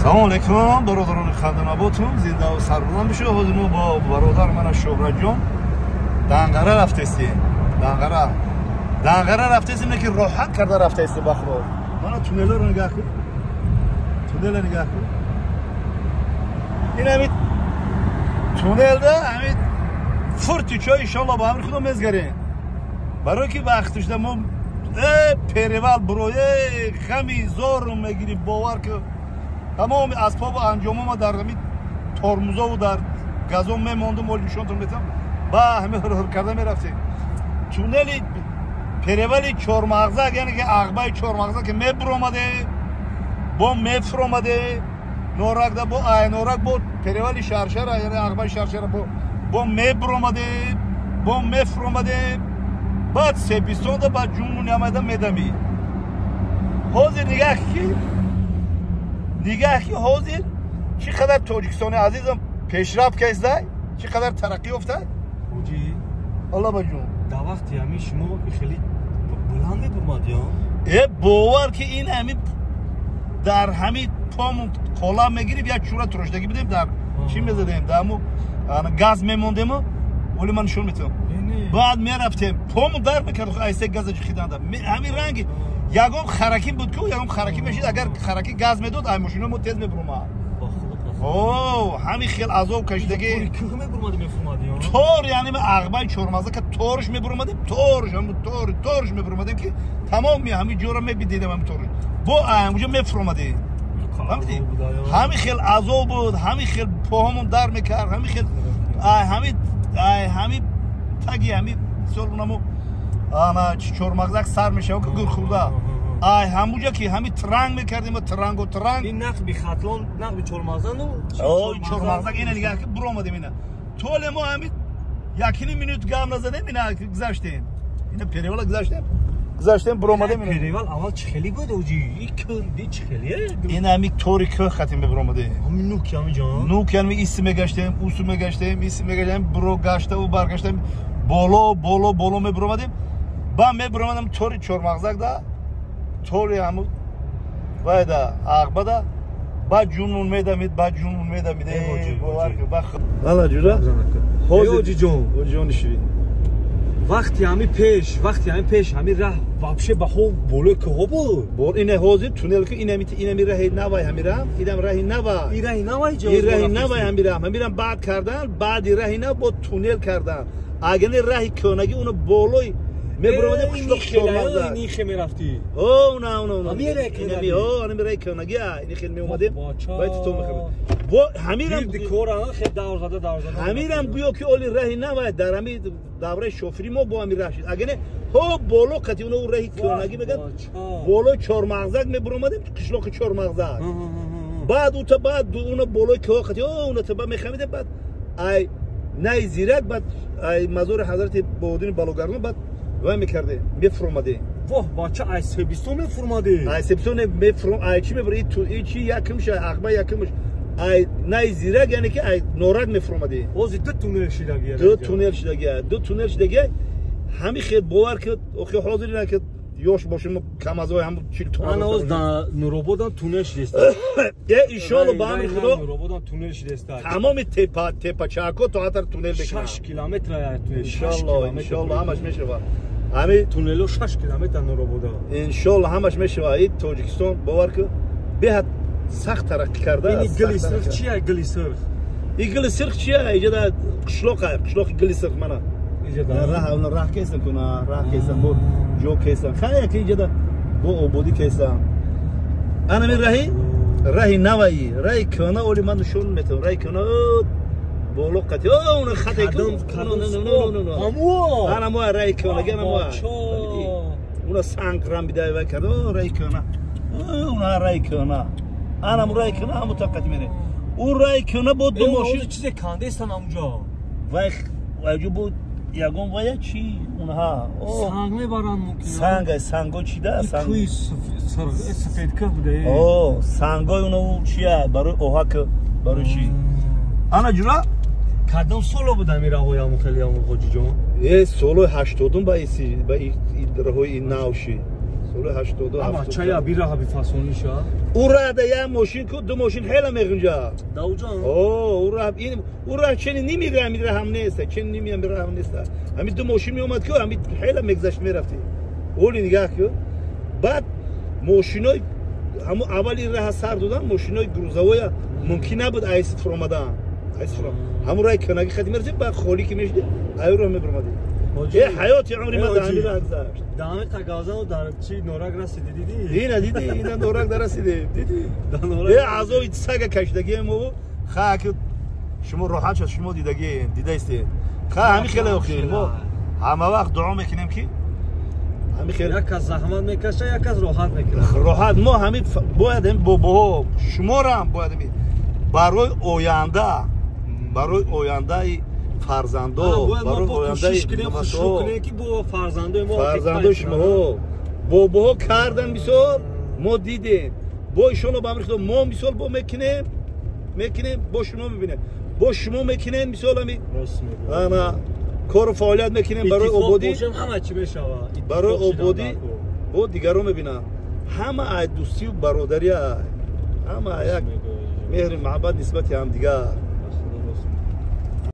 Салом алейкум, бародарони ханданаботум, зинда ва сарбаланд бошед. Ҳозир мо бо бародар мана Шӯҳратҷон Данғара рафтестем. Данғара. Данғара рафтестем, ки роҳат карда рафтестем ба Худо. Мана туннелро нигоҳ кун. Туннелро нигоҳ кун. Ин ҳамин туннелда ҳамин фурти чой иншоалло ба амри Худо мезгарем. Барои ки вақтишда мо перевал бурое ғами зорум мегирӣ, бовар ки тамоми асбобу анҷомома дар ҳамин тормузову дар газон мемондум, оли нишонтон метам, ба ҳамин ҳурҳур карда мерафтем. Туннели перевали Чормағзак, яъне ки ағбаи Чормағзак ки мебуромаде, бо мефуромаде Норакда, бо Айнорак, бо перевали Шаршара, яъне ағбаи Шаршара, бо мебуромаде, бо мефуромаде, баъд Себистонда, баъд ҷуну намада медамӣ. Ҳозир нигаҳ ки ҳозир чӣ қадар Тоҷикистони азизам пешрафт кардай, чӣ қадар тараққӣ ёфтай. Ҳоҷӣ, Алло баҷон. Дар вақти ҳамин шумо хеле баланд мебурмад ё? Бовар ки ин ҳамин дар ҳамин помон қола мегирифт, як чура туроштагӣ будем, дар чӣ мезадем, дар ҳаму газ мемондему, оли ман нишон метавам. Баъд мерафтем, помон дар мекард, айсе газа ҷихиданда. Ҳамин ранги ягон хараки буд ку, ягон хараки мешид, агар хараки газ медод, ай мошино мо тез мебуромад. О, ҳамин хел азоб кашидагӣ. Тор, яъне ағбаи Чормағза ка торш мебуромадем, торш, ҳамун тор, торш мебуромадем ки тамоми ҳамин ҷоро мебидидем, ҳамин торш. Бо ҳамунҷо мефуромадем. Фаҳмидӣ? Ҳамин хел азоб буд, ҳамин хел поҳамон дар мекард, ҳамин хел ҳамин ҳамин таги ҳамин сол унамо ана Чормағзак сар мешава ки гурхӯрда. Ай ҳамуҷа ки ҳамин транг мекардем, трангу транг. Ин нақби Хатлон, нақби Чормағзак ну? О, Чормағзак ина нигоҳ ки буромадем ина. Толе мо ҳамин якини минут гам назадем, ина гузаштем. Ина перевала гузаштем. Гузаштем, буромадем ина. Перевал аввал чӣ хеле буд, ҳоҷӣ? Ин кӯҳ чӣ хеле? Ин ҳамин тори кӯҳ хатим мебуромадем. Ҳамин нуки ҳамин ҷо? Нуки ҳамин иси мегаштем, усу мегаштем, иси мегаштем, буро гаштаву баргаштем, боло, боло, боло мебуромадем. Ба мебуромадем тори Чормағзак да, тори ҳамун вайда ағбада, баъд ҷунун медамид, баъд ҷунун медамид. Бовар ки бах. Ала ҷура? Ҳоҷи ҷон. Ҳоҷи ширин. Вақти ҳамин пеш, вақти ҳамин пеш ҳамин раҳ вообще ба ҳо болои кӯҳо буд. Бор ине ҳозир туннел ки инами инами раҳи навай ҳамин раҳ, инам раҳи навай. Ин раҳи навай ҷо. Ин раҳи навай ҳамин раҳ, ҳамин раҳ баъд кардан, баъди раҳи нав бо туннел кардан. Агар не раҳи кӯҳнагӣ уно болои мебуромадем қишлоқи Чормағзак. Ин хе мерафтӣ. О, на, на, на. Ҳамин раҳи кӯҳнагӣ. О, ҳамин раҳи кӯҳнагӣ, ин хел меомадем. Бояд то мехӯрд. Бо ҳаминам кора хе давр зада, давр зада. Ҳаминам гӯё ки оли раҳи навай дар ҳамин давраи шофирӣ мо бо ҳамин раҳ шид. Агар не, ҳо боло қати уно раҳи кӯҳнагӣ мегӯянд, болои Чормағзак мебуромадем, қишлоқи Чормағзак. Баъд ута баъд уно болои кӯҳ қати, о, уно таба мехамидем, баъд ай най зирак, баъд ай мазори ҳазрати Баҳодини Балогарнон, баъд вай мекардем, мефуромадем. Воҳ, бача, ай Себистон мефуромадӣ? Ай Себистон мефуром, ай чӣ мебур, и чи якумш, ағба якумш, ай най зирак, яъне ки ай Норак мефуромадем. Ҳозир ду туннел шидагӣ. Ду туннел шидагӣ, ду туннел шидагӣ. Ҳамин хел бовар ки охи ҳозир ина ки ёш бошем, мо кам аз ҳам 40 тонна. Ана ҳоз да Нурободам туннел шидеста. Иншоалло ба амри Худо Нурободам туннел шидеста. Тамоми тепа тепачако то ҳатар туннел мекунад. 6 километр туннел. Иншоалло, иншоалло ҳамаш мешавад. Ҳамин туннело 6 километр Нуробода. Иншоалло ҳамаш мешавад. Ин Тоҷикистон бовар ки беҳад сахт тараққӣ карда. Ин гили сурх чия, гили сурх? Ин гили сурх чия? Иҷа да қишлоқ, қишлоқи гили сурх мана. Раҳ, раҳ кесам куна, раҳ кесам, бо ҷо кесам. Хай ки иҷа да бо ободӣ кесам. Ана ми раҳи, раҳи наваи, раҳи кӯна оли ман нишон метавам. Раҳи кӯна боло қати, о, уна хате ку. Ҳамуо. Ана мо раҳи кӯнаги, ана мо. Уна санг рамбидай вай карда, о, раҳи кӯна. Уна раҳи кӯна. Ана му раҳи кӯна ҳаму тақати мере. У раҳи кӯна бо ду мошин. Чизе кандестан ҳамуҷо. Вай, вайҷо бо ягон вая чи унҳа санг мебаранд мумкин. Санг, санго чида? Кӯи сафедкӯҳ буда. О, сангои уна чия барои оҳак, барои чи? Ана ҷура кадом соло буд ҳамин раҳои ҳамун хеле ҳамун ҳоҷиҷон? Солои 80-ум ба ба раҳои нав шид. Соли 82. Ама чая бираҳа бифасониша? Ӯ раҳда як мошин ку, ду мошин хела меғунҷа. Дауҷон? О, ӯ раҳ ин ӯ раҳ чени ними раҳ ми раҳам нест, чени ними ам раҳам нест. Ҳами ду мошин меомад ку, ҳами хела мегзашт мерафти. Оли нигаҳ ку. Баъд мошинои ҳамун аввали раҳа сар додан, мошинои грузовоя мумкин набуд айсид фуромадан. Айсид фуром. Ҳамун раҳи канаги хати мерасид, баъд холӣ ки мешуди, аю роҳ мебуромадӣ. Э ҳаёти умри ман дар ҳамин раҳ гузашт. Дар ҳамин қагавзану дар чи Норак расиди, дидӣ? Ина дидӣ, ина Норак дарасидем, дидӣ? Э азоби сага кашидагием мо, ха ки шумо роҳат шуд, шумо дидагием, дидаистед. Ха ҳамин хеле охир мо ҳама вақт дуо мекунем ки ҳамин хел як кас заҳмат мекаша, як кас роҳат мекунад. Роҳат мо ҳамин бояд ҳамин бобоҳо, шуморам бояд ҳамин барои оянда, барои ояндаи фарзандо, барои ояндаи фарзандои шумоҳо. Бобоҳо кардан бисёр, мо дидем. Бо ишоно ба амри Худо мо мисол бо мекунем, мекунем, бо шумо мебинем. Бо шумо мекунем мисол ҳамин. Ана кору фаъолият мекунем барои ободӣ. Барои ободӣ бо дигарон мебинам. Ҳама ай дӯстию бародарӣ, ҳама як меҳри муҳаббат нисбати ҳамдигар.